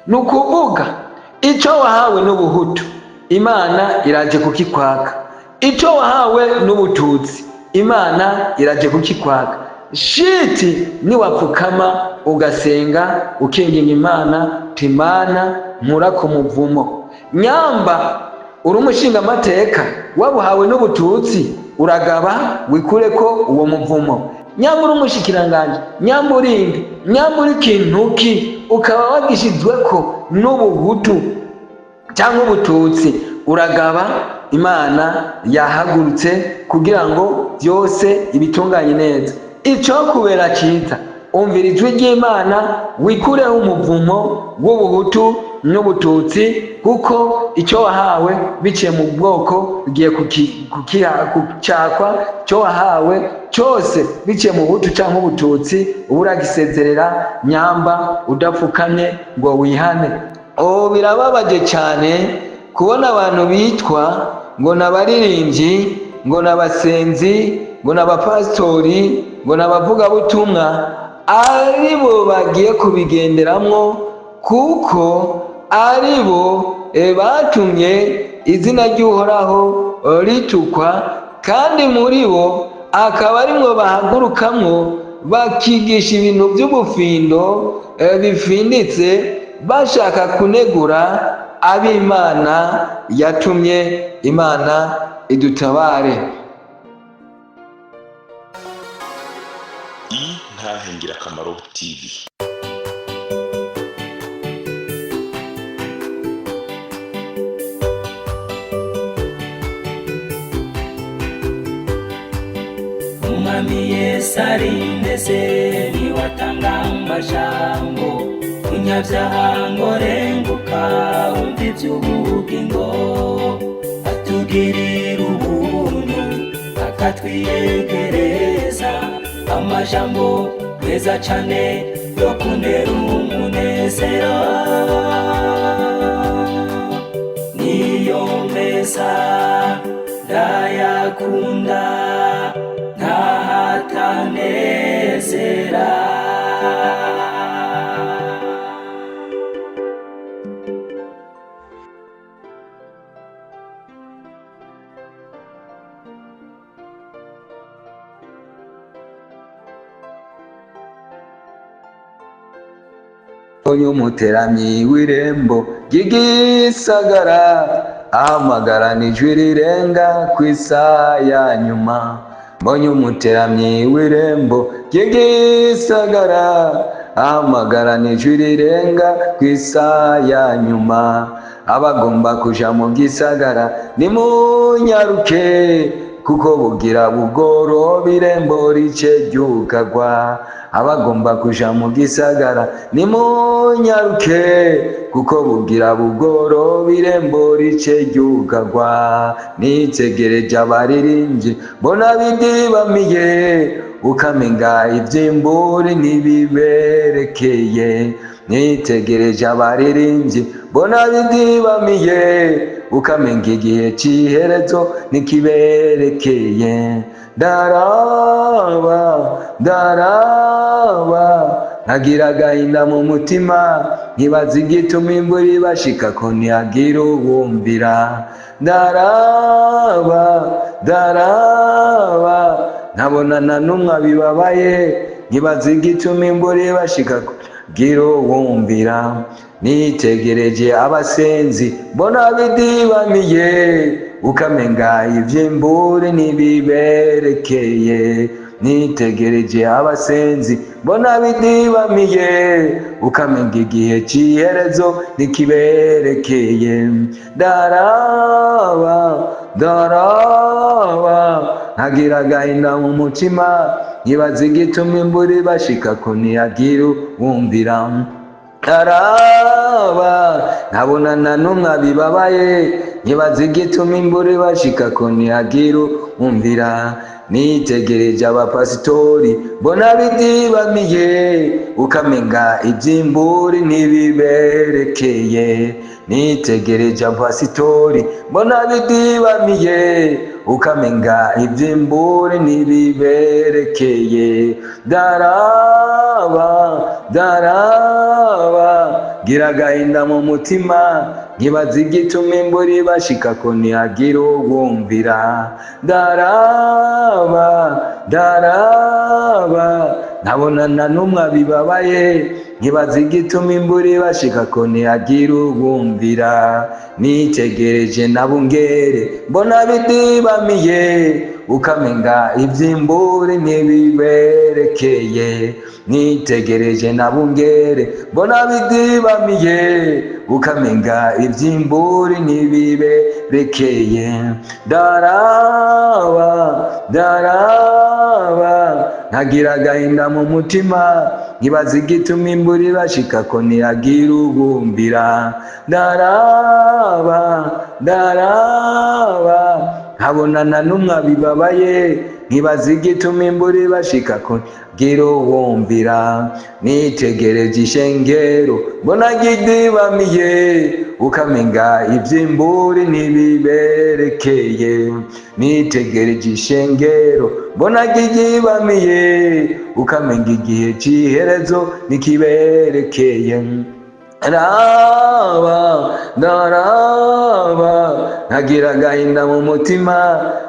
Ni ukuvuga icyo wahawe n'ubuhutu, Imana iraje kukikwaka. Icyo wahawe n'ubututsi, Imana iraje kukikwaka. Shiti niwapfukama ugasenga ukinginga Imana timana nkura ku muvumo. Nyamba uri umushingamateka wabuhawe n'ubututsi, uragaba wikure ko uwo muvumo. Nyamba uri umushikiranganje, nyamba urinde, nyamba uri kintuki, ukaba wagishizweko n'ubuhutu cyangwa ubututsi, uragaba, Imana yahagurutse kugira ngo byose ibitunganye neza. Icyo kubera cyiza, umvira ijwi ry'Imana, wikureho umuvumo w'ubuhutu n'ubututsi, kuko icyo wahawe biciye mu bwoko ugiye kucyakwa. Icyo wahawe cyose biciye mu buhutu cyangwa ubututsi, uba uragisezerera nyamba udapfukamye ngo wihane. Ubu birababaje cyane kubona abantu bitwa ngo ni abaririmbyi, ngo ni abasenzi, ngo ni abapasitori, ngo ni abavugabutumwa, ari bo bagiye kubigenderamwo, kuko ari bo batumye izina ry'Uhoraho ritukwa, kandi muri bo akaba arimwo bahagurukamwo bakigisha ibintu by'ubufindo bifinditse, bashaka kunegura ab'Imana yatumye. Imana idutabare. Intahe Ngirakamaro TV. Umwami Yesu ari ndetse niwe atanga amajambo: "Munyabyaha ngo renguka wumva iby'ubugingo." Atugirira ubuntu, akatwiyegereza amajambo meza cane yo kuntera umunezero. Niyo meza ndayakunda, ntahatanezera. Uyu muteramyi w'irembo ry'igisagara ahamagarana ijwi rirenga ku isaha ya nyuma. Mbonye umuteramyi w'irembo ry'igisagara ahamagarana ijwi rirenga ku isaha ya nyuma: "Abagomba kuja mu gisagara nimunyaruke, kuko bugira bugoroba, irembo rice ryugagwa. Abagomba kuja mu gisagara nimunyaruke, kuko bugira bugoroba, irembo rice ryugagwa." Nitegereje abaririmbyi, mbona bidibamiye, ukamenga ivy'imburi ntibiberekeye. Nitegereje abaririmbyi, mbona bidibamiye, ukamenga igihe c'iherezo ntikiberekeye. Ndaraba, ndaraba, nkagira agahinda mu mutima, nkibaza igituma imvura ibashika ko ntihagira uwumvira. Ndaraba, ndaraba, nkabonana n'umwe abibabaye, nkibaza igituma imvura ibashika ko gira uwumvira. Nitegereje abasenzi, mbona bidibamiye, ukamenga ivy'imburi ntibiberekeye. Nitegereje abasenzi, mbona bidibamiye, ukamenga igihe c'iherezo ntikiberekeye. Ndaraba, ndaraba, nkagira agahinda mu mutima, nkibaza igituma imvura ibashika ko ntihagira uwumvira. Ndaraba, nkabonana n'umwe abibabaye, nkibaza igituma imvura ibashika ko ntihagira uwumvira. Nitegereje abapasitori, mbona bidibamiye, ukamenga ivy'imburi ntibiberekeye. Nitegereje abapasitori, mbona bidibamiye, Ukamenga ivy'imburi ntibiberekeye. Daraba, daraba, gira agahinda mu mutima, nkibaza igituma imburi bashikako ntihagira uwumvira. Daraba, daraba, nkabonana n'umwe abibabaye, nkibaza igituma imburi bashikako ntihagira uwumvira. Nitegereje nabungere, mbona bidibamiye, ukamenga ivy'imburi ntibiberekeye. Nitegereje nabungere, mbona bidibamiye, ukamenga ivy'imburi ntibiberekeye. Daraba, daraba, nkagira agahinda mu mutima, nkibaza igituma imburi bashikako ntihagira uwumvira. Daraba, daraba, nkabonana n'umwe abibabaye, nkibaza igituma imburi bashikako ntihagira uwumvira. Nitegereje ishengero, mbona gidibamiye, ukamenga ivy'imburi ntibiberekeye. Nitegereje ishengero, mbona gidibamiye, ukamenga igihe c'iherezo ntikiberekeye. Raba, ndaraba, nkagira agahinda mu mutima,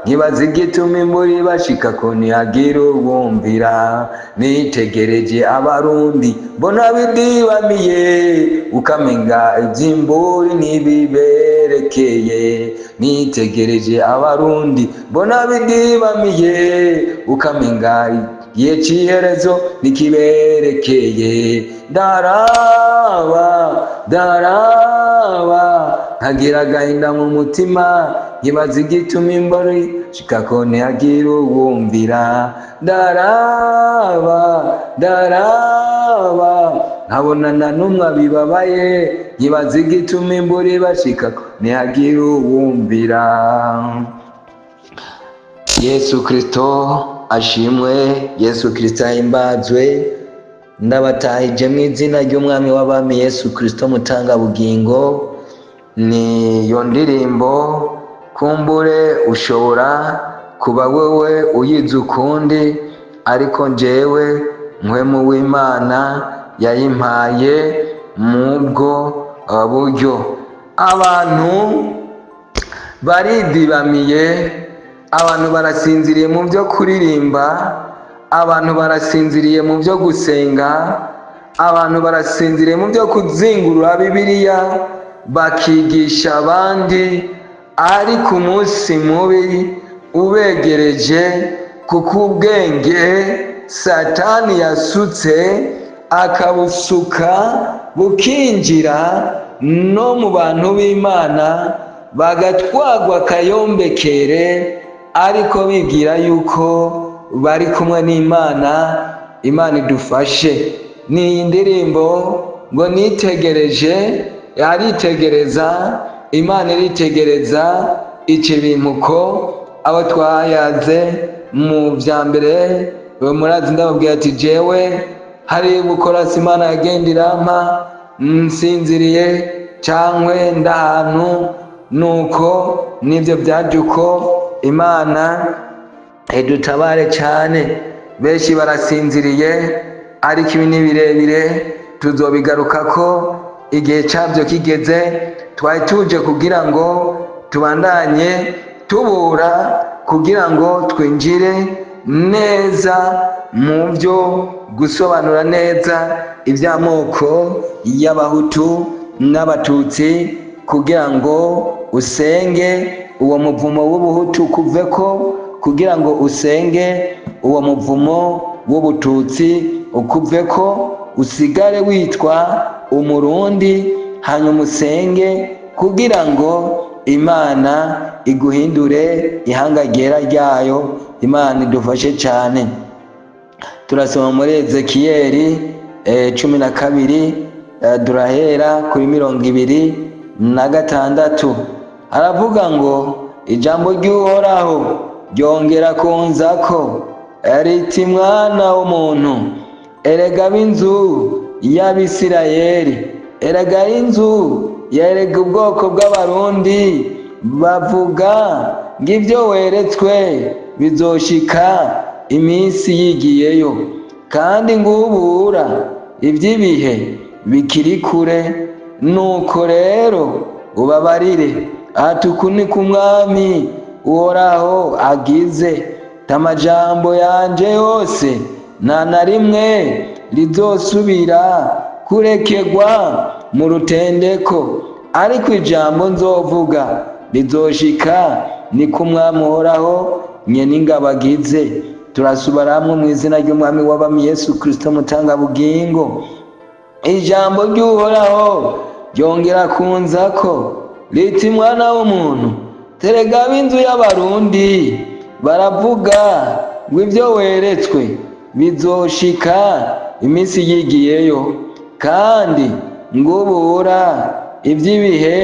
nkibaza igituma imburi bashikako ntihagira uwumvira. Nitegereje Abarundi, mbona bidibamiye, ukamenga ivy'imburi ntibiberekeye. Nitegereje Abarundi, mbona bidibamiye, ukamenga igihe c'iherezo ntikiberekeye. Daraba, daraba, nkagira agahinda mu mutima, nkibaza igituma imbori shikako ntihagira uwumvira. Daraba, daraba, nkabonana n'umwe abibabaye, nkibaza igituma imburi bashikako ntihagira uwumvira. Yesu Kristo ashimwe, Yesu Kristo ahimbazwe. Ndabatahije mu izina ry'Umwami w'Abami Yesu Kristo mutangabugingo. Ni iyo ndirimbo kumbure ushobora kuba wewe uyizi ukundi, ariko njyewe mpwemu w'Imana yayimpaye mubwo buryo. Abantu baridibamiye, abantu barasinziriye mu byo kuririmba, abantu barasinziriye mu byo gusenga, abantu barasinziriye mu byo kuzingurura Bibiliya bakigisha abandi, ariko umunsi mubi ubegereje, kuko ubwenge Satani yasutse akabusuka bukinjira no mu bantu b'Imana, bagatwagwa akayombekere, ariko bibwira yuko bari kumwe n'Imana. Imana idufashe. Ni iyi ndirimbo ngo nitegereje, aritegereza, Imana iritegereza ikibimpuko. Abo twayaze mu vya mbere murazi, ndababwira ati jewe hari bukorasi Imana yagenda irampa nsinziriye cankwe ndahantu, nuko nivyo vyaje uko. Imana idutabare cane. Benshi barasinziriye, ariko ibi ni birebire, tuzobigarukako igihe cabyo kigeze. Twari tuje kugira ngo tubandanye tubura, kugira ngo twinjire neza mu byo gusobanura neza iby'amoko y'Abahutu n'Abatutsi, kugira ngo usenge uwo muvumo w'ubuhutu kuveko, kugira ngo usenge uwo muvumo w'ubututsi ukuveko, usigare witwa Umurundi, hanyuma usenge kugira ngo Imana iguhindure ihanga ryera ryayo. Imana idufashe cyane. Turasoma muri Ezekiyeli 12, durahera kuri 26. Aravuga ngo: ijambo ry'Uhoraho ryongera kunzako riti: mwana w'umuntu, erega b'inzu y'Abisirayeli, erega inzu yerega ubwoko bw'Abarundi bavuga ngo ibyo weretswe bizoshika iminsi yigiyeyo, kandi ngubura iby'ibihe bikiri kure. Nuko rero ubabarire ati: "Uku ni ku Mwami Uhoraho agize: Amajambo yanje yose nta na rimwe rizosubira kurekegwa mu rutendeko, ariko ijambo nzovuga rizoshika, ni ko Umwami Uhoraho Nyeningabo agize." Turasubiramwo mu izina ry'Umwami w'abami Yesu Kristo Mutangabugingo. Ijambo ry'Uhoraho ryongera kunzako riti: "Mwana w'umuntu, terega ab'inzu y'Abarundi baravuga ngo ibyo weretswe bizoshika iminsi yigiyeyo, kandi ngubura iby'ibihe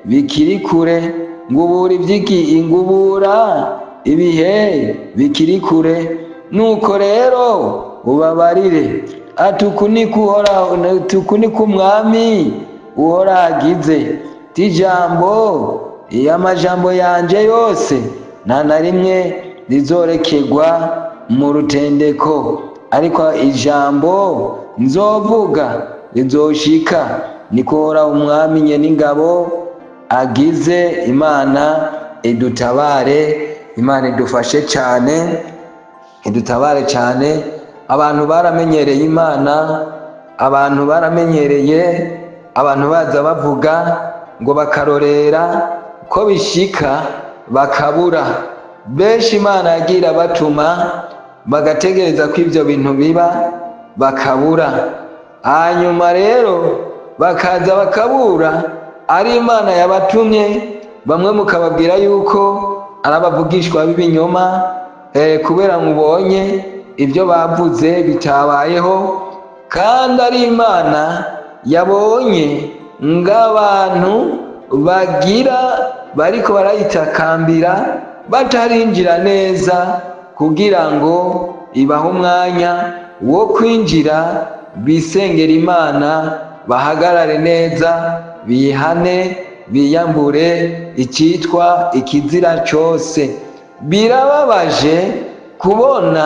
bikiri kure, ngubura ngubura ibihe bikiri kure. Nuko rero ubabarire ati: 'Uku ni Uhoraho, uku ni ko Umwami Uhoraho agize: Ijambo, amajambo yanje yose nta na rimwe rizorekegwa mu rutendeko, ariko ijambo nzovuga rizoshika, niko Uhoraho Umwami Nyeningabo agize.'" Imana idutabare, Imana idufashe cyane, idutabare cyane. Abantu baramenyereye Imana, abantu baramenyereye, abantu baza bavuga ngo bakarorera ko bishika bakabura. Benshi Imana yagira batuma bagategereza ko ibyo bintu biba bakabura, hanyuma rero bakaza bakabura ari Imana yabatumye. Bamwe mukababwira yuko ari abavugishwa b'ibinyoma, kubera mubonye ibyo bavuze bitabayeho, kandi ari Imana yabonye ng'abantu bagira bariko barayitakambira batarinjira neza, kugira ngo ibahe umwanya wo kwinjira, bisengera Imana, bahagarare neza, bihane, biyambure icyitwa ikizira cyose. Birababaje kubona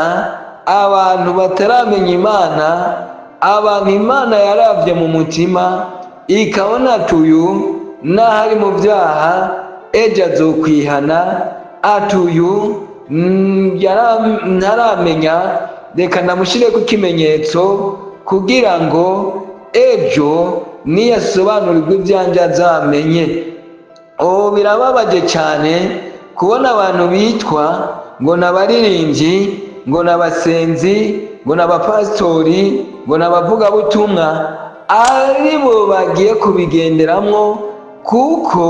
abantu bataramenya Imana, abantu Imana yaravye mu mutima ikabona ati: "Uyu n'aho ari mu byaha ejo azokwihana," ati: "Uyu ntaramenya, reka ndamushyire ku kimenyetso kugira ngo ejo niyasobanurirwa ibyanjye azamenye." Ubu birababaje cyane kubona abantu bitwa ngo ni abaririmbyi, ngo ni abasenzi, ngo ni abapasitori, ngo ni abavugabutumwa, ari bo bagiye kubigenderamwo, kuko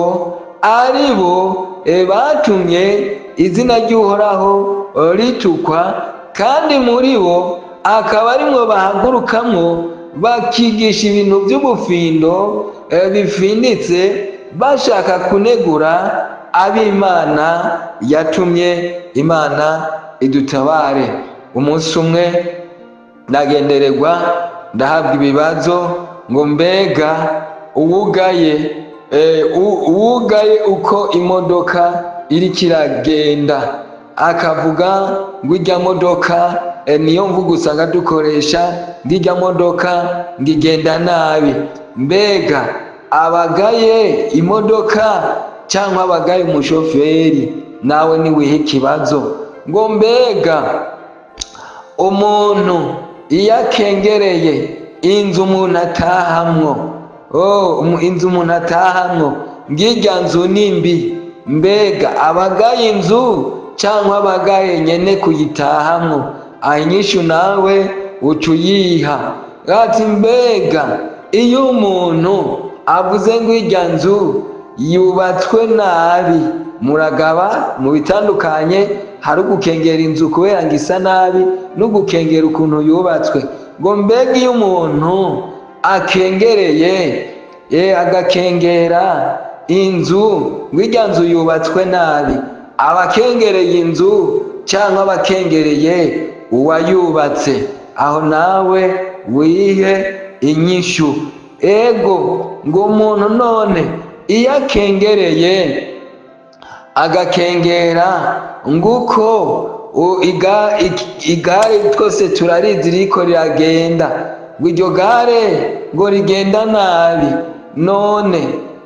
ari bo batumye izina ry'Uhoraho ritukwa, kandi muri bo akaba arimwo bahagurukamwo bakigisha ibintu by'ubufindo bifinditse, bashaka kunegura ab'Imana yatumye. Imana idutabare. Umunsi umwe ndagendererwa, ndahabwa ibibazo ngo: "Mbega uwugaye uko imodoka iriko iragenda, akavuga ngo irya modoka, niyo mvugo usanga dukoresha, ngo irya modoka ngo igenda nabi, mbega abagaye imodoka cyangwa abagaye umushoferi?" Nawe niwihe ikibazo ngo: "Mbega umuntu iyo akengereye inzu umuntu atahamwo, oh, inzu umuntu atahamwo, ngirya nzu ni mbi, mbega abagaye inzu cyangwa abagaye nyene kuyitahamwo?" Aho inyishu nawe uca uyiha. Ati: "Mbega iyo umuntu avuze ngo irya nzu yubatswe nabi?" Muragaba mu bitandukanye, hari ugukengera inzu kubera ngo isa nabi no gukengera ukuntu yubatswe. Ngo: "Mbega iyo umuntu akengereye, agakengera inzu ngo irya nzu yubatswe nabi, abakengereye inzu cyangwa abakengereye uwayubatse?" Aho nawe wihe inyishu. Ego, ngo umuntu none iyo akengereye Agakengera nguko igare twose turarizi ririko riragenda, ngo iryo gare ngo rigenda nabi. None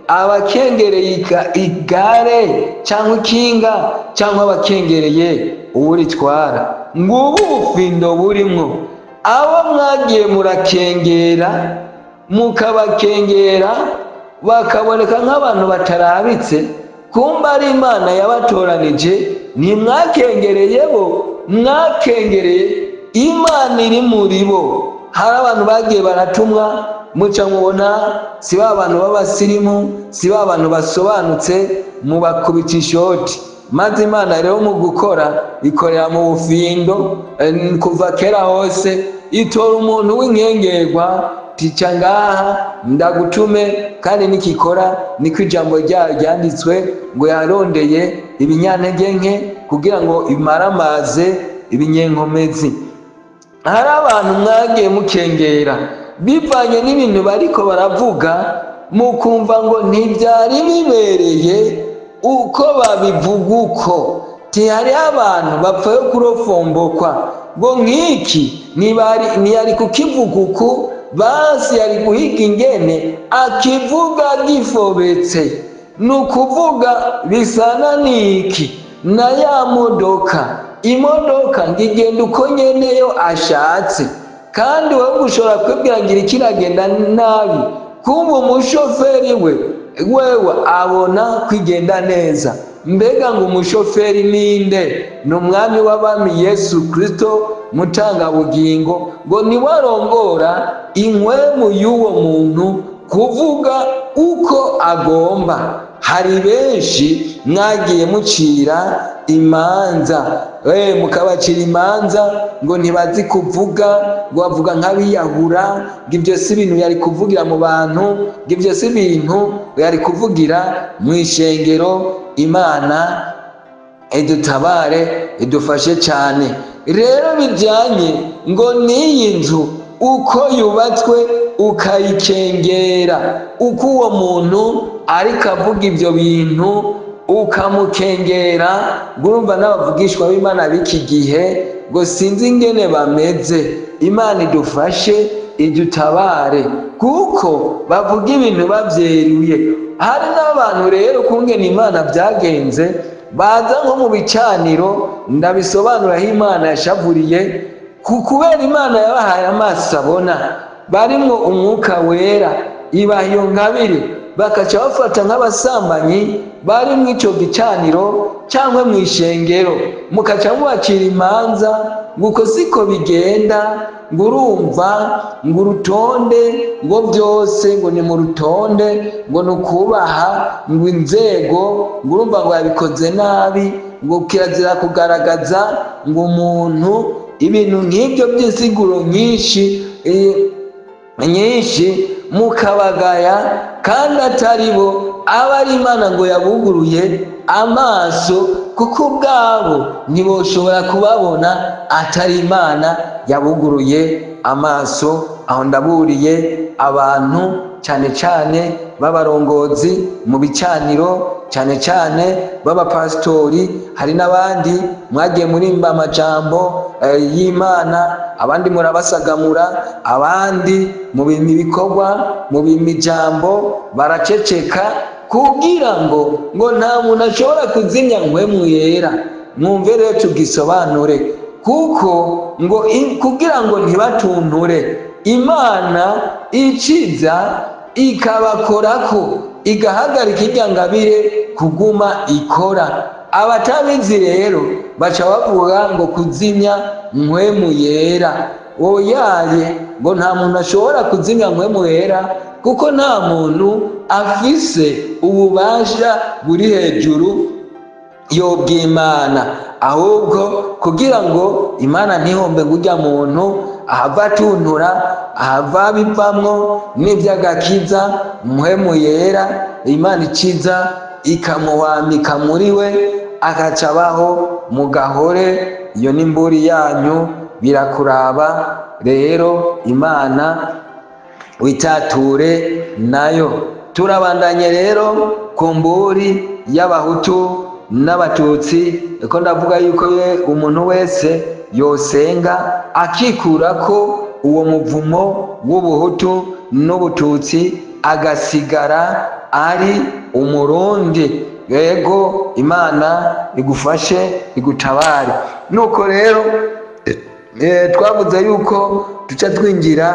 abakengereye igare cyangwa ikinga, cyangwa abakengereye uwuritwara, ngubu ubufindo burimwo. Abo mwagiye murakengera, mukabakengera bakaboneka nk'abantu batarabitse, kumba ari Imana yabatoranije. Ntimwakengereye bo, mwakengereye Imana iri muri bo. Hari abantu bagiye baratumwa, muca mubona si ba bantu b'abasirimu, si ba bantu basobanutse, mubakubita ishoti. Maze Imana rero mu gukora ikorera mu bufindo. Kuva kera hose itora umuntu w'inkengerwa, tica ngaha ndagutume, kandi nikikora niko ijambo ryayo ryanditswe ngo yarondeye ibinyantege nke kugira ngo imaramaze ibinyenkomezi. Hari abantu mwagiye mukengera bivanye n'ibintu bariko baravuga, mukumva ngo ntibyari bibereye uko babivuga uko. Tihariho abantu bapfayo kurofombokwa ngo nk'iki ntiyari kukivuga uku, basi yari guhiga ingene akivuga gifobetse. Ni ukuvuga bisana n'iki na ya modoka, imodoka ngo igenda uko nyeneyo ashatse, kandi wowe ushobora kwibwira ngo iriko iragenda nabi, kumva umushoferi we wewe abona kwigenda neza. Mbega ngo umushoferi ninde? Ni Umwami w'abami Yesu Kristo, Mutangabugingo, ngo niwe arongora inkwemu y'uwo muntu kuvuga uko agomba. Hari benshi mwagiye mucira imanza, mukabacira imanza ngo ntibazi kuvuga, ngo bavuga nk'abiyahura, ngo ibyo si ibintu yari kuvugira mu bantu, ngo ibyo si ibintu yari kuvugira mu ishengero. Imana idutabare, idufashe cyane. Rero bijyanye ngo n'iyi nzu uko yubatswe, ukayikengera uko uwo muntu ariko avuga ibyo bintu, ukamukengera, ngo urumva n'abavugishwa b'Imana b'iki gihe ngo sinzi ingene bameze. Imana idufashe, idutabare, kuko bavuga ibintu babyeruye. Hari n'abantu rero kungena Imana byagenze, baza nko mu bicaniro, ndabisobanura aho Imana yashavuriye ku kubera Imana yabahaye amaso abona, barimwo Umwuka Wera, ibaha iyo ngabire, bakaca bafata nk'abasambanyi bari mu ico gicaniro cyangwa mu ishengero, mukaca mubacira imanza ngo uko siko bigenda, ngo urumva ngo urutonde, ngo byose ngo ni mu rutonde, ngo ni ukubaha ngo inzego, ngo urumva ngo yabikoze nabi, ngo kirazira kugaragaza ngo umuntu, ibintu nk'ibyo by'insiguro nyinshi nyinshi, mukabagaya kandi atari bo, aba ari Imana ngo yabuguruye amaso, kuko ubwabo ntiboshobora kubabona atari Imana yabuguruye amaso. Aho ndaburiye abantu cyane cyane b'abarongozi mu bicaniro, cyane cyane b'abapasitori. Hari n'abandi mwagiye murimba amajambo y'Imana, abandi murabasagamura, abandi mu bima ibikorwa, mu bima ijambo, baraceceka kugira ngo nta muntu ashobora kuzimya Mpwemu Yera. Mwumve rero tugisobanure, kuko ngo kugira ngo ntibatunture, Imana iciza ikabakorako, igahagarika irya ngabire kuguma ikora. Abatabizi rero baca bavuga ngo kuzimya Mpwemu Yera. Oyaye, ngo nta muntu ashobora kuzimya Mpwemu Yera, kuko nta muntu afise ububasha buri hejuru y'ubw'Imana. Ahubwo kugira ngo Imana ntihombe, ngo ujya muntu ahava atuntura, ahava bivamwo n'iby'agakiza, Mpwemu Yera Imana ikiza ikamuwamika muri we, agaca abaho mu gahore. Iyo ni imburi yanyu, birakuraba rero, Imana witature nayo. Turabandanye rero ku mburi y'abahutu. N'abatutsi, ko ndavuga yuko umuntu wese yosenga akikura ko uwo muvumo w'ubuhutu n'ubututsi, agasigara ari umurundi. Yego, Imana igufashe, igutabare. Nuko rero twavuze yuko duca twinjira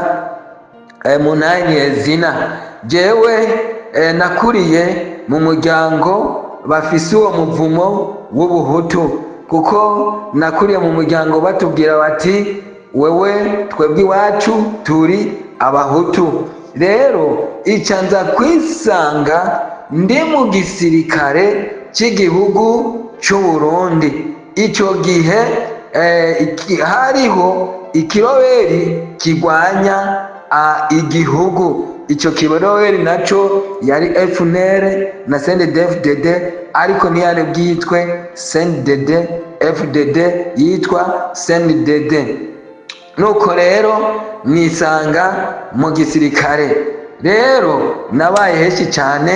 mu ntanyezina. Jewe nakuriye mu muryango bafise uwo muvumo w'ubuhutu, kuko nakuriye mu muryango batubwira bati: "Wewe, twebwe iwacu turi abahutu." Rero ica nza kwisanga ndi mu gisirikare cy'igihugu cy'u Burundi. Icyo gihe hariho ikiroberi kirwanya igihugu. Icyo kiroberi nacyo yari FNL na CNDD-FDD, ariko ntiyari bwitwe CNDD FDD, yitwa CNDD. Nuko rero nisanga mu gisirikare. Rero nabaye henshi cyane,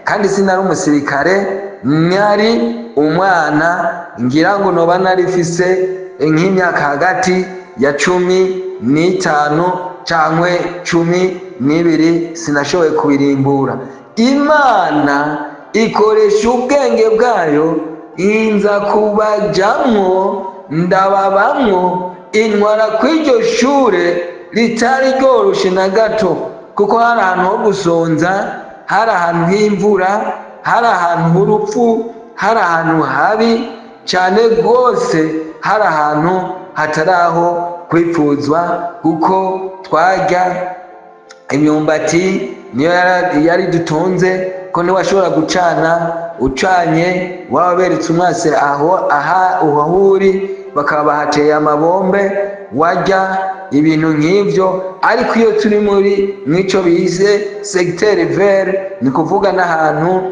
kandi sinari umusirikare, nari umwana. Ngira ngo noba narifise nk'imyaka hagati ya 15 cyangwa 12, sinashoboye kubirimbura. Imana ikoresha ubwenge bwayo, inza kubajamwo, ndababamwo, intwara kw'iryo shure ritari ryoroshe na gato, kuko hari ahantu ho gusonza, hari ahantu h'imvura, hari ahantu h'urupfu, hari ahantu habi cyane rwose, hari ahantu hatari aho kwipfuzwa, kuko twarya imyumbati, niyo yari dutunze, ko ntiwashobora gucana. Ucanye waba beretse umwase aho aha aho uri, bakaba bahateye amabombe, warya ibintu nk'ibyo. Ariko iyo turi muri mw'ico bise secteur vert, ni kuvuga n'ahantu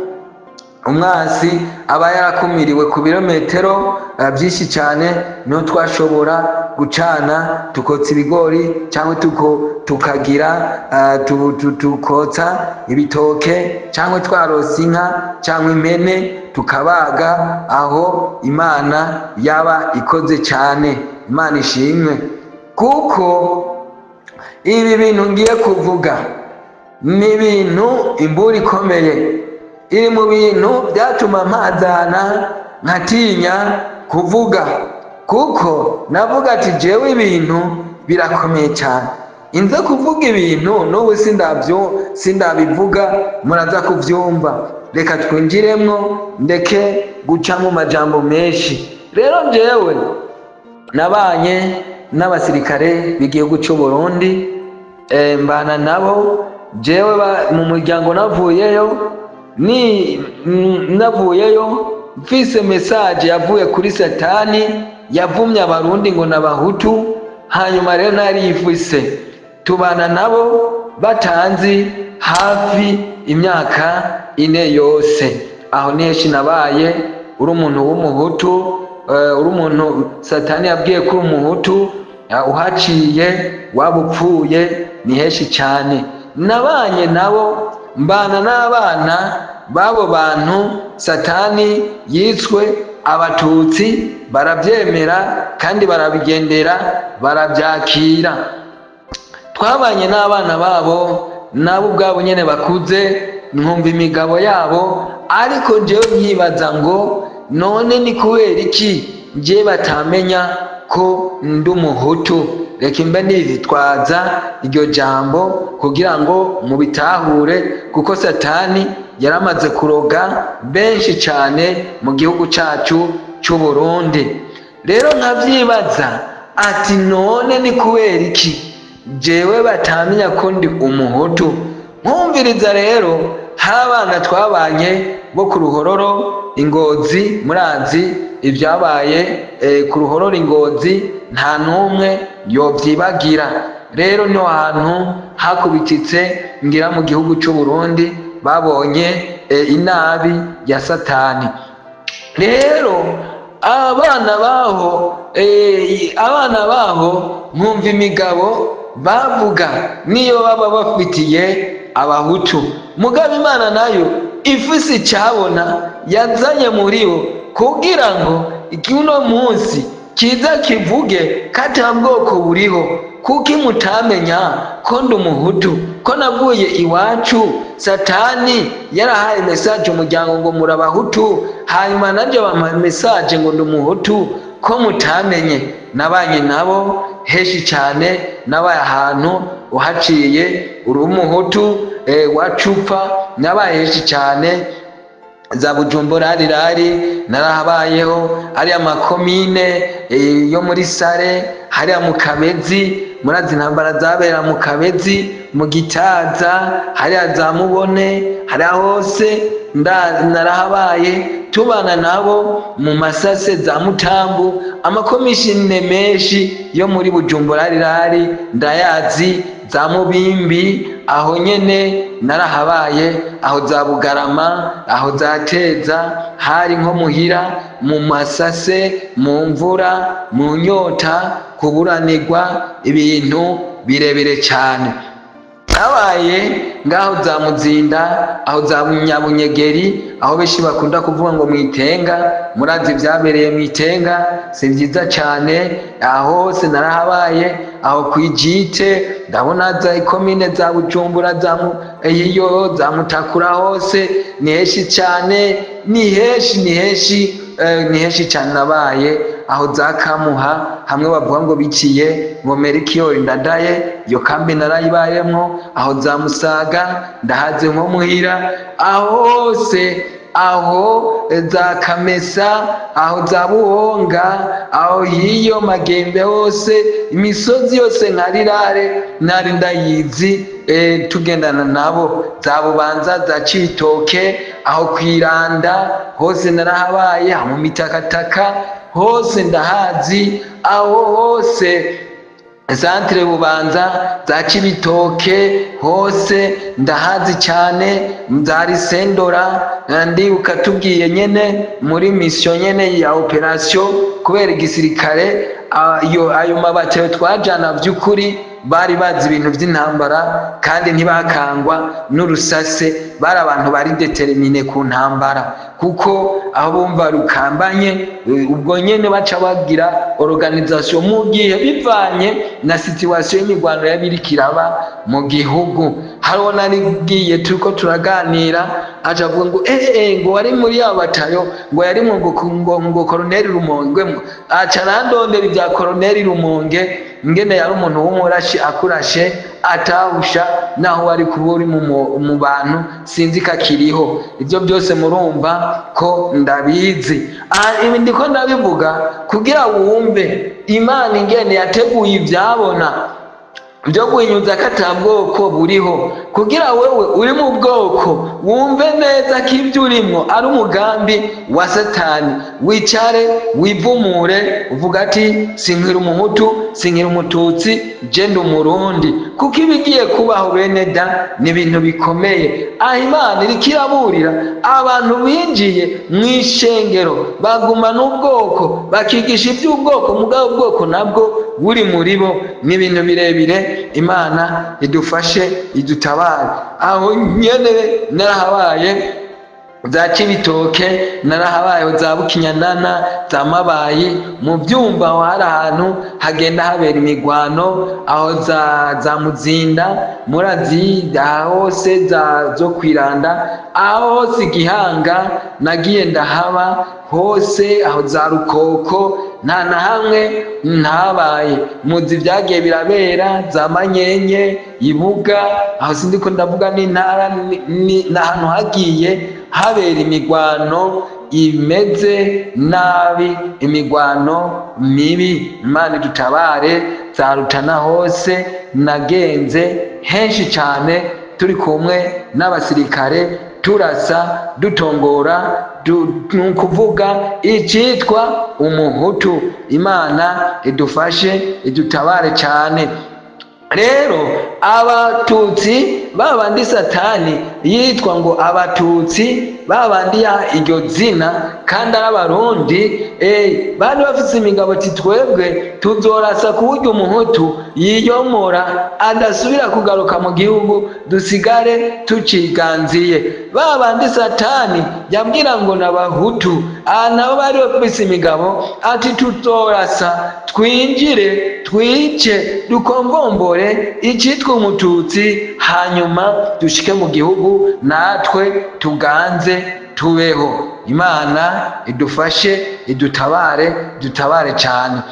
umwansi aba yarakumiriwe ku birometero byinshi cyane, niho twashobora gucana, tukotsa ibigori cyangwa tukagira tukotsa ibitoke, cyangwa twarose inka cyangwa impene tukabaga. Aho Imana yaba ikoze cyane. Imana ishimwe, kuko ibi bintu ngiye kuvuga ni ibintu imbura ikomeye iri mu bintu byatuma mpazana, nkatinya kuvuga, kuko navuga ati: "Jewe ibintu birakomeye cyane, inze kuvuga ibintu n'ubu sindabyo, sindabivuga, muraza kubyumva." Reka twinjiremwo, ndeke guca mu majambo menshi. Rero jewe nabanye n'abasirikare b'igihugu cy'u Burundi, mbana nabo. Jewe mu muryango navuyeyo, ni navuyeyo mfise message yavuye kuri Satani, yavumye abarundi ngo n'abahutu. Hanyuma rero narifise, tubana nabo batanzi hafi imyaka 4 yose. Aho niheshi nabaye. Uri umuntu w'umuhutu, uri umuntu Satani yabwiye ko uri umuhutu, uhaciye waba upfuye. Ni henshi cyane nabanye nabo, mbana n'abana b'abo bantu Satani yiswe abatutsi, barabyemera kandi barabigendera, barabyakira. Twabanye n'abana babo, nabo ubwabo nyine bakuze, nkumva imigabo yabo, ariko njyewe nkibaza ngo: "None ni kubera iki njye batamenya ko ndi umuhutu?" Reka imbe nitwaza iryo jambo kugira ngo mubitahure, kuko Satani yaramaze kuroga benshi cyane mu gihugu cyacu cy'u Burundi. Rero nkabyibaza ati: "None ni kubera iki jewe batamenya ko ndi umuhutu?" Nkumviriza rero, hari abana twabanye bo ku Ruhororo Ingozi. Murazi ibyabaye ku Ruhororo Ingozi, nta n'umwe yobyibagira. Rero niho hantu hakubititse ngira mu gihugu cy'u Burundi babonye inabi ya Satani. Rero abana baho, abana baho nkumva imigabo bavuga niyo baba bafitiye abahutu. Mugabo Imana nayo ifise icyabona yazanye muri bo. Kugira ngo uno munsi kiza kivuge ko ata bwoko buriho. Kuki mutamenya ko ndi umuhutu, ko navuye iwacu Satani yarahaye message umuryango ngo murabahutu, hanyuma nanjye bampa message ngo ndi umuhutu, ko mutamenye? Nabanye nabo henshi cyane, nabaye ahantu uhaciye uri umuhutu wacupa. Nabaye henshi cyane, za Bujumbura rirari narahabayeho, ariya makomine yo muri Sare, hariya mu Kabezi. Murazi intambara zabera mu Kabezi, mu Gitaza, hariya za Mubone, hariya hose narahabaye, tubana nabo mu Masase, za Mutambu, amakomishine menshi yo muri Bujumbura rirari ndayazi, za Mubimbi aho nyene narahabaye, aho za Bugarama, aho za Teza, hari nko muhira, mu masase, mu mvura, mu nyota, kuburanirwa, ibintu birebire cyane. Habaye ngaho za Muzinda, aho za Nyabunyegeri, aho benshi bakunda kuvuga ngo mwitenga. Murazi ibyabereye mwitenga, si byiza cyane. Aho hose narahabaye, aho kwijite ndabona za ikomine za Bujumbura, za iyo za Mutakura, hose ni henshi cyane, ni henshi, ni henshi, ni henshi cyane nabaye. Aho za Kamuha, hamwe bavuga ngo biciye ngo Merikiyori Ndadaye, iyo kambi narayibayemwo. Aho za Musaga ndahaze nko muhira. Aho hose, aho za Kamesa, aho za Buhonga, aho hiyo Magembe hose, imisozi yose nka Rirare nari ndayizi, tugendana nabo, za Bubanza, za Cibitoke, aho kwiranda hose narahabaye, aho mu Mitakataka hose ndahazi, aho hose centre Bubanza, za Cibitoke hose ndahazi cyane, za Sendora. Ndibuka tubwiye nyene muri mission nyene ya opération, kubera igisirikare ayo mabatayo twajana vy'ukuri bari bazi ibintu vy'intambara kandi ntibakangwa n'urusase. Bari abantu bari déterminés ku ntambara, kuko aho bumva rukambanye, ubwo nyene baca bagira organisation mu gihe bivanye na situation y'imigwano yabiriko iraba mu gihugu. Hariho narigiye turiko turaganira, aca avuga ngo ngo wari muri ya batayo, ngo yari ngo Koroneli Rumonge. Aca arandondera ibya Koroneli Rumonge, ngene yari umuntu w'umurashi, akurashe atahusha naho wari kuba uri mu bantu. Sinzi ko akiriho. Ibyo byose murumva ko ndabizi. Aha ibi ndiko ndabivuga kugira wumve Imana ingene yateguye ibyabona byo guhinyuza ko ata bwoko buriho, kugira wewe uri mu bwoko wumve neza ko ibyo urimwo ari umugambi wa Satani, wicare wivumure uvuga ati: "Sinkiri umuhutu, sinkiri umututsi, je ndi umurundi." Kuko ibigiye kubaho, bene da, ni ibintu bikomeye. Aho Imana iriko iraburira abantu binjiye mu ishengero baguma n'ubwoko, bakigisha iby'ubwoko, mugabo ubwoko nabwo buri muri bo, ni ibintu birebire. Imana idufashe, idutabare. Aho nyene narahabaye, za Cibitoke narahabaye, za Bukinyanana, za Mabayi, mu byumba, aho hari ahantu hagenda habera imigwano, aho za Muzinda, murazi aho hose, za zo kwiranda, aho hose igihanga nagiye ndahaba hose, aho za Rukoko, nta na hamwe ntabaye. Muzi ibyagiye birabera za Manyenye, Ibuga, aho sindiko ndavuga n'intara, ni ahantu hagiye habera imigwano imeze nabi, imigwano mibi. Imana idutabare. Za Rutana hose nagenze henshi cyane, turi kumwe n'abasirikare, turasa, dutongora, ni ukuvuga icitwa umuhutu. Imana idufashe, idutabare cyane. Rero abatutsi Ba bandi Satani yitwa ngo Abatutsi, ba bandi ya iryo zina kandi ari Abarundi, bari bafise imigabo ati: "Twebwe tuzorasa ku buryo Umuhutu yiyomora, adasubira kugaruka mu gihugu, dusigare tuciganziye." Ba bandi Satani yabwira ngo n'Abahutu, nabo bari bafise imigabo ati: "Tuzorasa, twinjire, twice, dukombombore icitwa Umututsi, hanyuma dushike mu gihugu natwe tuganze, tubeho." Imana idufashe, idutabare, dutabare cyane.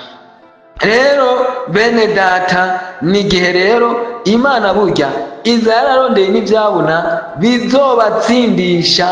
Rero bene data, ni igihe rero Imana burya iza yararondeye n'ibyabona bizobatsindisha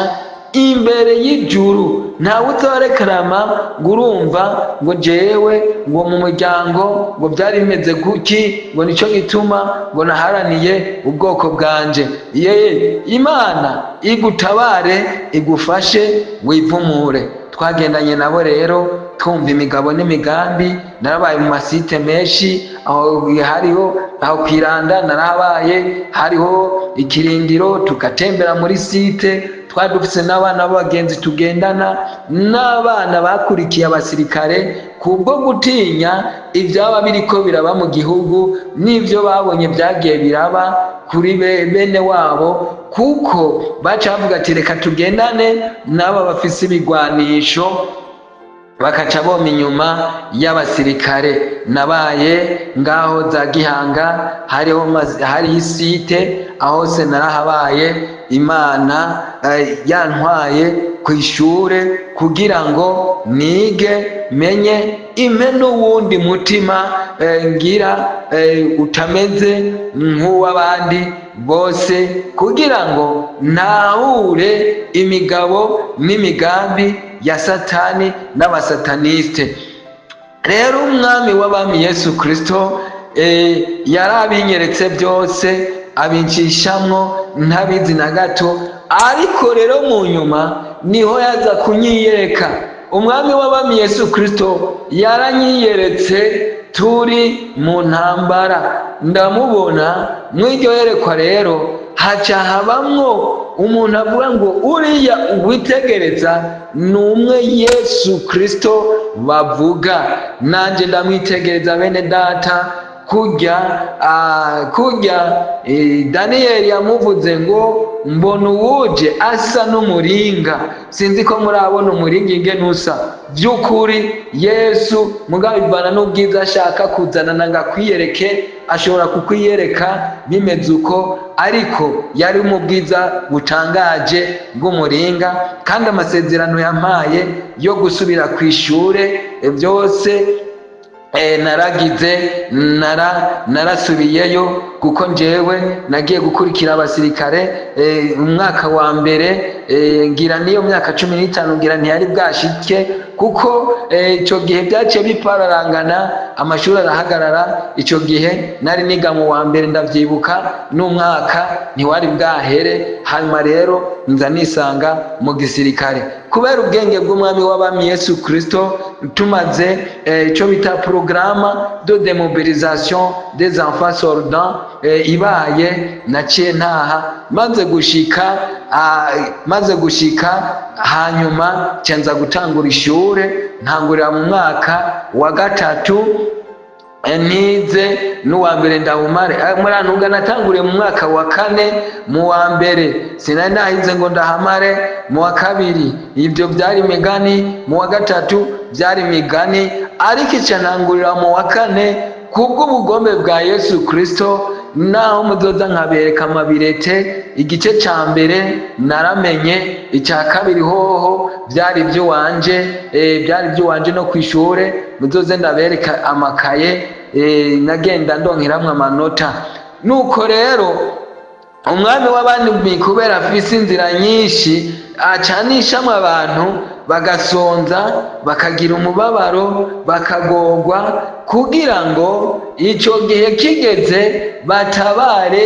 imbere y'ijuru. Ntawe uzorekarama ngo urumva ngo jewe ngo mu muryango ngo byari bimeze kuki, ngo nico gituma ngo naharaniye ubwoko bwanje. Ye, Imana igutabare, igufashe, wivumure. Twagendanye nabo rero, twumva imigabo n'imigambi. Narabaye mu masite menshi aho hariho aho kwiranda, narahabaye, hariho ikirindiro, tugatembera muri site. Twari dufise n'abana b'abagenzi tugendana, n'abana bakurikiye abasirikare kubwo gutinya ibyaba biriko biraba mu gihugu n'ibyo babonye byagiye biraba kuri bene wabo, kuko baca bavuga ati: "Reka tugendane n'aba bafise ibigwanisho", bakaca boma inyuma y'abasirikare. Nabaye ngaho za Gihanga, hariho hariho isite, aho hose narahabaye. Imana yantwaye ku ishure kugira ngo nige, menye, impe n'uwundi mutima ngira utameze nk'uw'abandi bose, kugira ngo ntahure imigabo n'imigambi ya Satani n'abasataniste. Rero Umwami w'abami Yesu Kristo yarabinyeretse byose, abincishamwo ntabizi na gato. Ariko rero mu nyuma niho yaza kunyiyereka. Umwami w'abami Yesu Kristo yaranyiyeretse turi mu ntambara, ndamubona mw'iryo yerekwa. Rero haca habamwo umuntu avuga ngo: "Uriya witegereza ni umwe Yesu Kristo bavuga." Nanjye ndamwitegereza, bene data, kurya Daniyeli yamuvuze ngo: "Mbona uwuje asa n'umuringa." Sinzi ko murabona umuringa ingene usa. By'ukuri Yesu, mugabo bivana n'ubwiza ashaka kuzanana ngo akwiyereke, ashobora kukwiyereka bimeze uko, ariko yari mu bwiza butangaje bw'umuringa. Kandi amasezerano yampaye yo gusubira ku ishure byose, naragize narasubiyeyo, kuko njyewe nagiye gukurikira abasirikare umwaka wa mbere, ngira niyo myaka 15 ngira ntiyari bwashike, kuko icyo gihe byaciye bipararangana, amashuri arahagarara. Icyo gihe nari niga mu wa mbere, ndavyibuka, n'umwaka ntiwari bwahere. Hanyuma rero nza nisanga mu gisirikare kubera ubwenge bw'Umwami w'abami Yesu Kristo. Tumaze icyo bita programme de démobilisation des enfants soldats ibaye, naciye ntaha. Maze gushika hanyuma nza gutangura ishure, ntangurira mu mwaka wa gatatu. Nize n'uwa mbere ndawumare. Murantunga, natanguriye mu mwaka wa kane. Mu wa mbere sinari nahize ngo ndahamare, mu wa kabiri ibyo byari imigani, mu wa gatatu byari imigani, ariko ica ntangurira mu wa kane kubw'ubugombe bwa Yesu Kristo. Naho muzoza nkabereka amabirete, igice ca mbere naramenye, icya kabiri hoho byari iby'iwanje, byari iby'iwanje. No kw'ishure muzoze ndabereka amakaye, nagenda ndonkeramwo amanota. Nuko rero Umwami w'abandi, kubera afise inzira nyinshi, acanishamwo abantu bagasonza, bakagira umubabaro, bakagorwa, kugira ngo icyo gihe kigeze batabare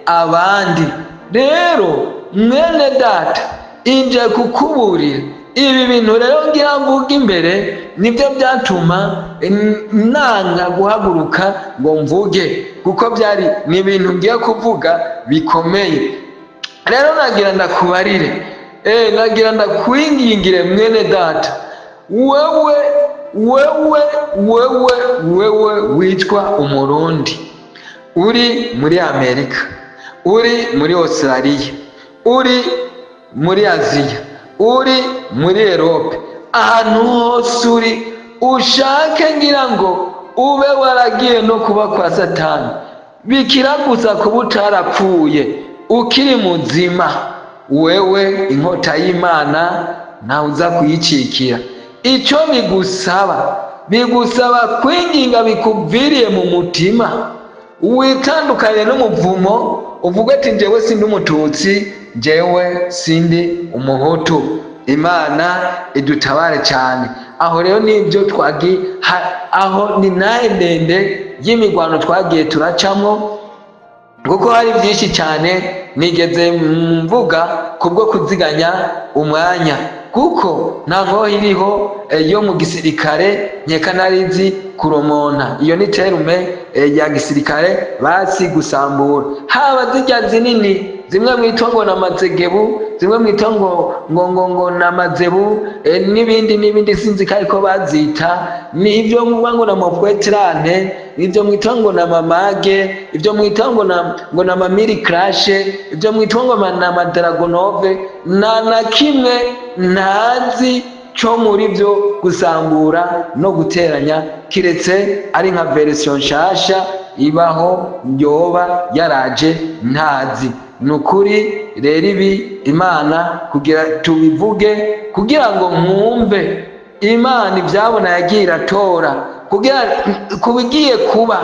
abandi. Rero mwene data, Inje kukuburira. Ibi bintu rero ngira mvuga imbere nibyo byatuma nanga guhaguruka ngo mvuge, kuko byari ni ibintu ngiye kuvuga bikomeye. Rero nagira ndakubarire, nagira ndakwingingire mwene data, wewe, wewe, wewe, wewe witwa Umurundi uri muri Amerika, uri muri Australia, uri muri Aziya, uri muri Erope, ahantu hose uri, ushake ngira ngo ube waragiye no kuba kwa Satani, bikira gusa kuba utarapfuye, ukiri muzima, wewe inkota y'Imana ntawe uza kuyicikira. Icyo bigusaba, bigusaba kwinginga bikuviriye mu mutima, witandukanye n'umuvumo, uvuge ati: "Njyewe sindi Umututsi, njyewe sindi Umuhutu." Imana idutabare cyane. Aho rero nibyo twagiye, aho ni nahe ndende y'imigwano twagiye turacamo, kuko hari byinshi cyane nigeze mvuga kubwo kuziganya umwanya, kuko nta nkoho iriho yo mu gisirikare nkeka narizi kuromona. Iyo ni terme ya gisirikare, basi gusambura, haba zijya zinini zimwe mwitwa ngo na mazegebu, zimwe mwitwa ngo na mazebu, n'ibindi n'ibindi, sinzi ko ariko bazita. Ni ibyo muvuga ngo na mopwetrane, ibyo mwitwa ngo na mamage, ibyo mwitwa ngo na mamiri crashe, ibyo mwitwa ngo na madragonove, nta na kimwe ntazi cyo muri byo gusambura no guteranya, kiretse ari nka version nshasha ibaho yoba yaraje ntazi. Ni ukuri rero ibi Imana kugira tubivuge, kugira ngo mwumve Imana ibyabona yagiye iratora, kugira kubigiye kuba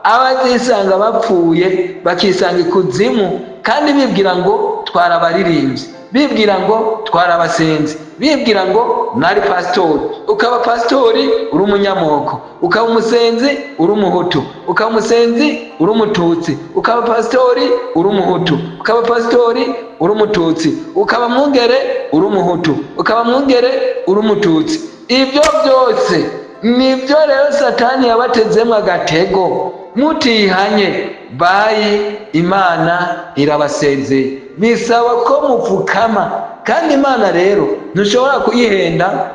abazisanga bapfuye bakisanga ikuzimu, kandi bibwira ngo twarabaririmbyi, bibwira ngo twarabasenzi, bibwira ngo nari pasitori. Ukaba pasitori uri umunyamoko, ukaba umusenzi uri Umuhutu, ukaba umusenzi uri Umututsi, ukaba pasitori uri Umuhutu, ukaba pasitori uri Umututsi, ukaba mwungere uri Umuhutu, ukaba mwungere uri Umututsi. Ibyo byose nibyo rero Satani yabatezemo agatego. Mutihanye, bayi, Imana irabasezeye. Bisaba ko mupfukama. Kandi Imana rero ntushobora kuyihenda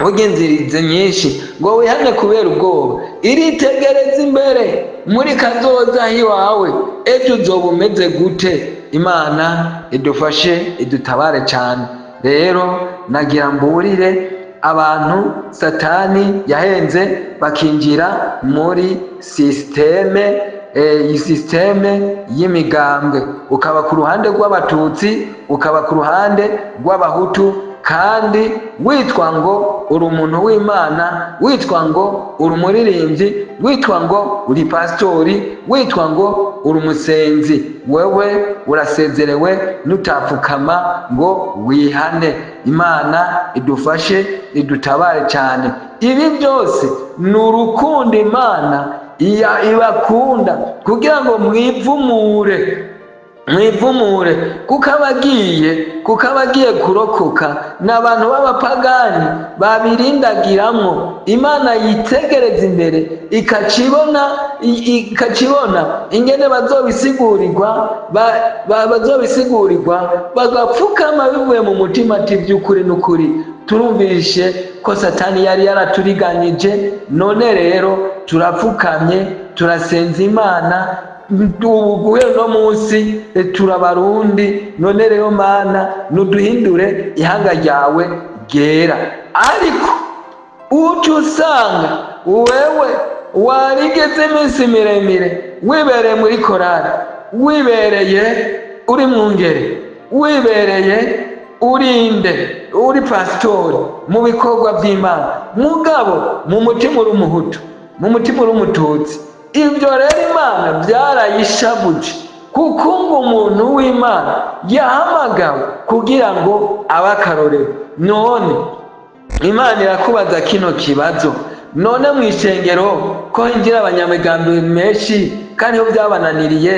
ugenzirize nyinshi ngo wihane kubera ubwoba. Iritegereza imbere muri kazoza iwawe, ejo uzoba umeze gute? Imana idufashe, idutabare cyane. Rero nagira mburire abantu Satani yahenze bakinjira muri système, iyi système y'imigambwe, ukaba ku ruhande rw'Abatutsi, ukaba ku ruhande rw'Abahutu, kandi witwa ngo uri umuntu w'Imana, witwa ngo uri umuririmbyi, witwa ngo uri pasitori, witwa ngo uri umusenzi. Wewe urasezerewe nutapfukama ngo wihane. Imana idufashe, idutabare cyane. Ibi byose ni urukundo Imana ibakunda, kugira ngo mwivumure, mwivumure, kuko abagiye kurokoka ni abantu b'abapagani babirindagiramwo. Imana yitegereza imbere, ikacibona ingene bazobisigurirwa, bagapfukama bivuye mu mutima, ati: "By'ukuri n'ukuri turumvishe ko Satani yari yaraturiganyije. None rero turapfukamye, turasenza Imana. Ubu guhera uno munsi turabarundi. None rero Mana, nuduhindure ihanga ryawe ryera." Ariko uca usanga wewe warigeze iminsi miremire wibereye muri korari, wibereye uri mwungere, wibereye urinde, uri pasitori mu bikorwa by'Imana, mugabo mu mutima uri Umuhutu, mu mutima uri Umututsi. Ibyo rero Imana byarayishabuje, kuko ngo umuntu w'Imana yahamagawe kugira ngo abe akarorero. None Imana irakubaza kino kibazo: None mu ishengero ko hinjira abanyamigambi menshi, kandi ho byabananiriye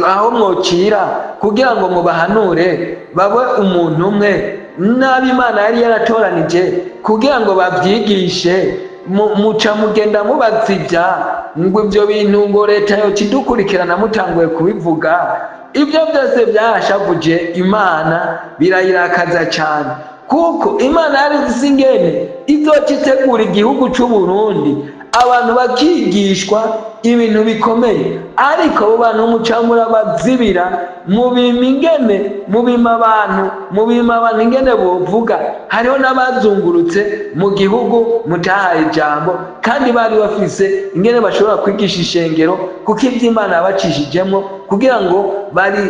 aho mwocira kugira ngo mubahanure babe umuntu umwe, n'abo Imana yari yaratoranije kugira ngo babyigishe, muca mugenda mubazibya ngo ibyo bintu ngo leta yokidukurikirana mutanguye kubivuga. Ibyo byose byarashavuje Imana, birayirakaza cyane, kuko Imana yari izi ingene izoca igihugu cy'u Burundi, abantu bakigishwa ibintu bikomeye. Ariko abo bantu muca murabazibira, mubima ingene, mubima abantu, mubima abantu ingene bovuga. Hariho n'abazungurutse mu gihugu mutahaye ijambo, kandi bari bafise ingene bashobora kwigisha ishengero, kuko iby'Imana yabacishijemo kugira ngo bari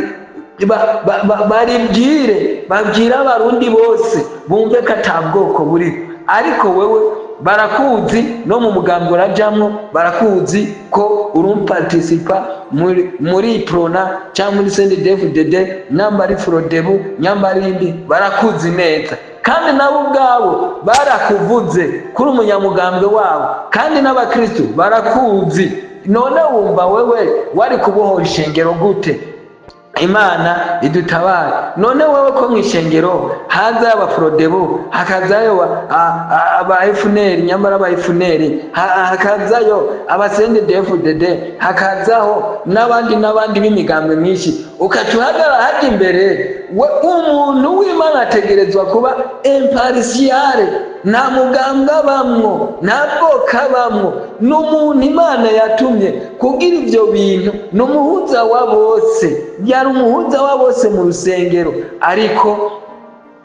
baribwire, babwire Abarundi bose bumve ko ata bwoko buriho. Ariko wewe barakuzi, no mu mugambi urajamwo, barakuzi ko uri umuparticipa muri Uprona cyangwa muri CNDD-FDD, nyamba ari Frodebu, nyamba ari indi, barakuzi neza. Kandi nabo ubwabo barakuvuze kuri umunyamugambwe wabo, kandi n'abakristu barakuzi. None wumva wewe wari kubohora ishengero gute? Imana idutabare. None wowe ko mu ishengero hazayo Abafrodebu, hakazayo aba FNL, nyamara aba FNL, hakazayo aba CNDD-FDD, hakazaho n'abandi n'abandi b'imigambwe myinshi, ukaca uhagarara hajya imbere? We umuntu w'Imana ategerezwa kuba impartial, nta mugambwe abamwo, nta bwoko abamwo. Ni umuntu Imana yatumye kugira ibyo bintu, ni umuhuza wa bose, yari umuhuza wa bose mu rusengero. Ariko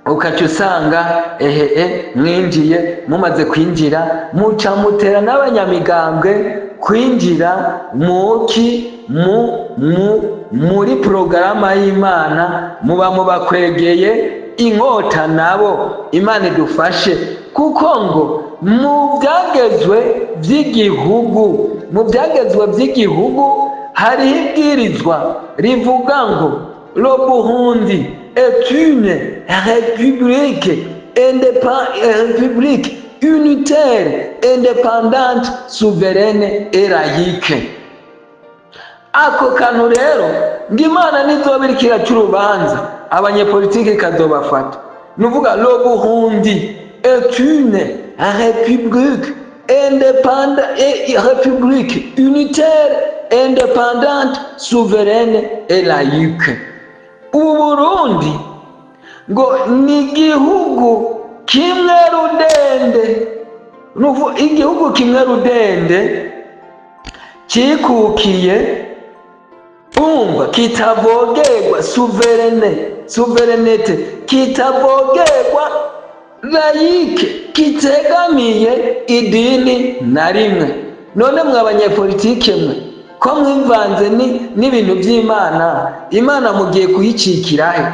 ukaca usanga ehehe, mwinjiye, mumaze kwinjira muca mutera n'abanyamigambwe kwinjira muki mu mu muri porogaramu y'Imana, muba mubakwegeye inkota nabo. Imana idufashe, kuko ngo mu byagezwe by'igihugu, mu byagezwe by'igihugu hariho ibwirizwa rivuga ngo le Burundi est une république république unitaire, indépendante, souveraine et laïque. Ako kantu rero ngo Imana nizoba iriko iraca urubanza, abanyepolitike ikazobafata. Nuvuga le Burundi est une république indépendante et république unitaire, indépendante, souveraine et laïque. Ubu Burundi ngo ni igihugu kimwe rudende, nuvuga igihugu kimwe rudende cikukiye, umva, kitavogerwa, souveraine, souveraineté, kitavogerwa, laïque, kitegamiye idini na rimwe. None mwe abanyepolitike mwe ko mwivanze n'ibintu by'Imana, Imana mugiye kuyicikirahe?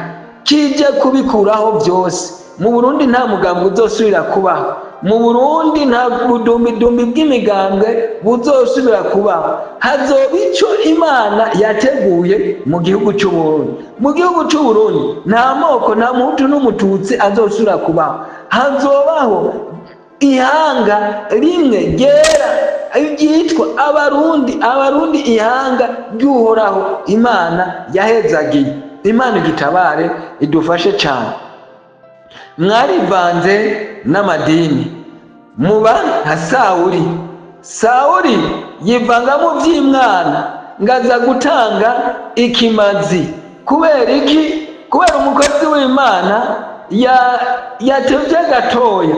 Kije kubikuraho byose. Mu Burundi nta mugambwe uzosubira kubaho. Mu Burundi nta budumbidumbi bw'imigambwe buzosubira kubaho. Hazoba ico Imana yateguye mu gihugu c'Uburundi. Mu gihugu c'Uburundi nta moko, nta Muhutu n'Umututsi azosubira kubaho. Hazobaho ihanga rimwe ryera ryitwa Abarundi, Abarundi ihanga ry'Uhoraho Imana yahezagiye. Imana idutabare, idufashe cyane. Mwarivanze n'amadini, muba nka Sawuri. Sawuri yivanga mu by'Imwana ngaza gutanga ikimazi. Kubera iki? Kubera umukozi w'Imana yatevye gatoya,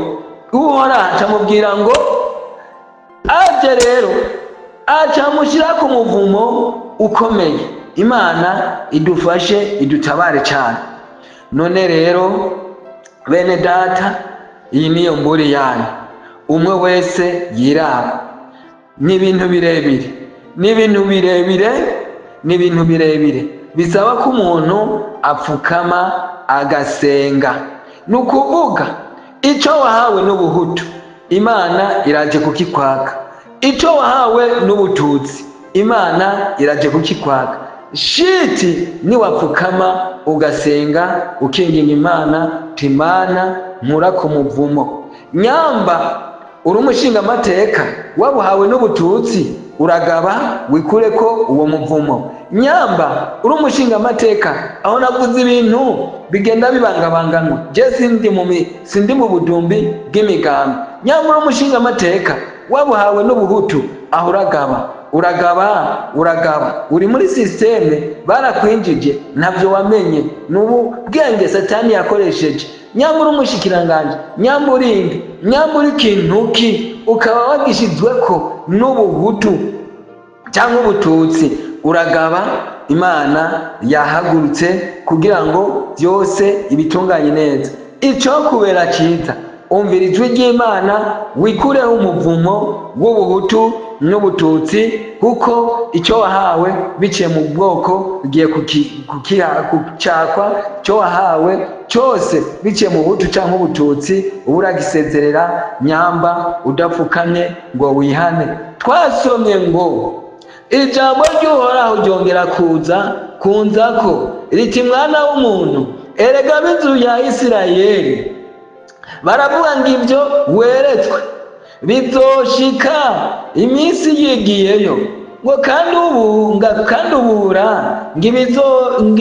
Uhoraho acamubwira ngo aje. Rero acamushyira ku muvumo ukomeye. Imana idufashe, idutabare cyane. None rero bene data, iyi niyo mburi yanyu, umwe wese yiraba. Ni ibintu birebire, ni ibintu birebire, ni ibintu birebire bisaba ko umuntu apfukama agasenga. Ni ukuvuga icyo wahawe n'Ubuhutu, Imana iraje kukikwaka. Icyo wahawe n'Ubututsi, Imana iraje kukikwaka. Shiti niwapfukama ugasenga, ukinginga Imana, timana nkura ku muvumo nyamba. Uri umushingamateka wabuhawe n'ubututsi, uragaba wikure ko uwo muvumo. Nyamba uri umushingamateka, aho navuze ibintu bigenda bibangabanganwa, je sindi mu budumbi bw'imigambi. Nyamba uri umushingamateka wabuhawe n'ubuhutu, aho uragaba, uragaba, uragaba. Uri muri système barakwinjije, ntabyo wamenye, n'ubu bwenge Satani yakoresheje. Nyamba uri umushikiranganje, nyamba uri indi, nyamba uri ikintu ki, ukaba wagishizweko n'ubuhutu cyangwa ubututsi, uragaba. Imana yahagurutse kugira ngo byose ibitunganye neza. Icyo kubera cyiza, umvira ijwi ry'Imana, wikureho umuvumo w'ubuhutu n'ubututsi, kuko icyo wahawe biciye mu bwoko ugiye kucyakwa. Icyo wahawe cyose biciye mu buhutu cyangwa ubututsi, uba uragisezerera nyamba udapfukamye ngo wihane. Twasomye ngo ijambo ry'Uhoraho ryongera kuza kunzako riti: "Mwana w'umuntu, erega ab'inzu ya Isirayeli baravuga ngo ibyo weretswe bizoshika iminsi yigiyeyo, ngo kandi ubu kandi ubura ngo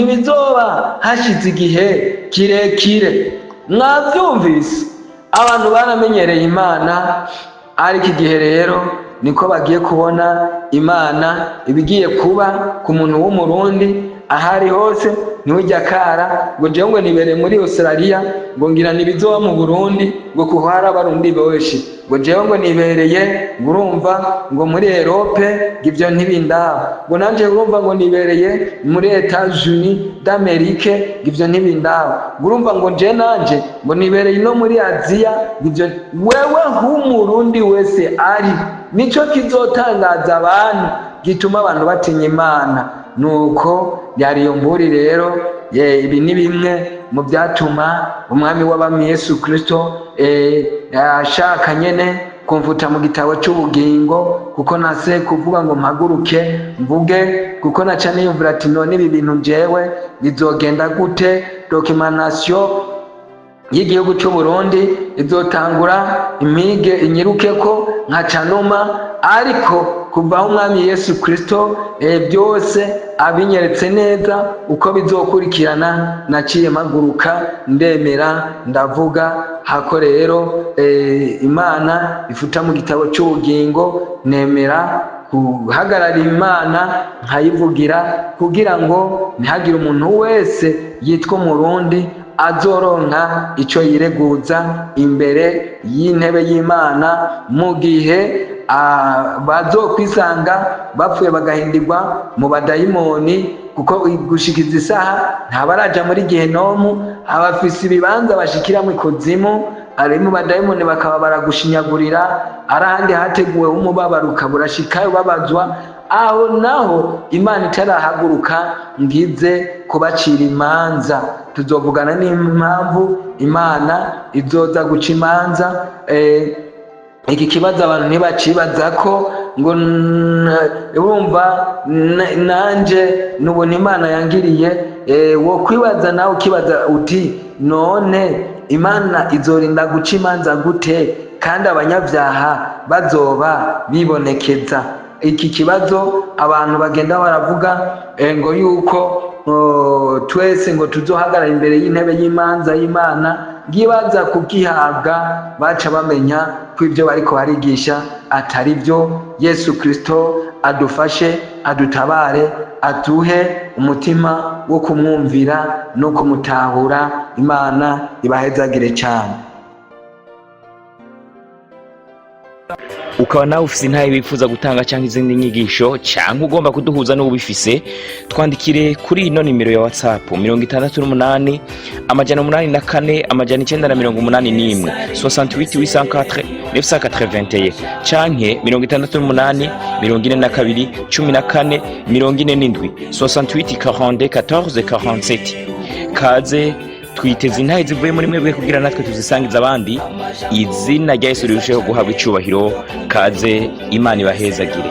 ibizoba hashize igihe kirekire." Mwabyumvise, abantu baramenyereye Imana, ariko igihe rero niko bagiye kubona Imana ibigiye kuba ku muntu w'Umurundi ahari hose. Ntiwujya akara ngo jewe ngo nibereye muri Australia, ngo ngira nibizoba mu Burundi, ngo kuko hari Abarundi benshi, ngo jewe ngo nibereye, ngo urumva ngo muri Europe, ngo ibyo ntibindaba, ngo nanje urumva ngo nibereye muri Etats-Unis d'Amérique, ngo ibyo ntibindaba, ngo urumva ngo je nanje ngo nibereye no muri Aziya, ngo ibyo. Wewe nk'Umurundi wese ari nico kizotangaza abantu, gituma abantu batinya Imana. Nuko yari iyo mburi rero. Ibi ni bimwe mu byatuma Umwami w'abami Yesu Kristo ashaka nyene kumvuta mu gitabo cy'ubugingo, kuko nase kuvuga ngo mpaguruke mvuge, kuko naca niyumvira ati: "None ibi bintu jewe bizogenda gute?" Documentation y'igihugu cy'u Burundi izotangura impige inyirukeko nka canuma. Ariko kuva aho Umwami Yesu Kristo byose abinyeretse neza uko bizokurikirana, naciye mpaguruka ndemera ndavuga. Hako rero Imana ifuta mu gitabo cy'ubugingo, nemera guhagarara Imana nkayivugira, kugira ngo ntihagire umuntu wese yitwa Umurundi azoronka icyo yireguza imbere y'intebe y'Imana mu gihe bazokwisanga bapfuye bagahindirwa mu badayimoni, kuko gushikiza isaha ntabaraja muri gehenomu, abafise ibibanza bashikiramo ikuzimu, ari mu badayimoni, bakaba baragushinyagurira. Ari ahandi hateguwe h'umubabaro, ukaba urashikayo babazwa. Aho naho Imana itarahaguruka ngize kubacira imanza, tuzovugana n'impamvu Imana izoza guca imanza. Iki kibazo abantu ntibacibaza ko ngo urumva nanje nubona Imana yangiriye. Wo kwibaza nawe ukibaza uti: "None Imana izorinda guca imanza gute kandi abanyabyaha bazoba bibonekeza?" Iki kibazo abantu bagenda baravuga ngo yuko twese ngo tuzohagarara imbere y'intebe y'imanza y'Imana, ngibaza kugihabwa, baca bamenya ko ibyo bariko barigisha atari byo. Yesu Kristo adufashe, adutabare, aduhe umutima wo kumwumvira no kumutahura. Imana ibahezagire cyane. Ukaba nawe ufise intahe wifuza gutanga cyangwa izindi nyigisho, cyangwa ugomba kuduhuza n'ubifise, twandikire kuri ino nimero ya WhatsApp: 68 804 981, 68 804 981, canke 68 42 14 47, 68 42 14 47. Kaze, twiteze intahe zivuye muri mwebwe kugira natwe tuzisangize abandi, izina rya Yesu rirusheho guhabwa icubahiro. Kaze, Imana ibahezagire.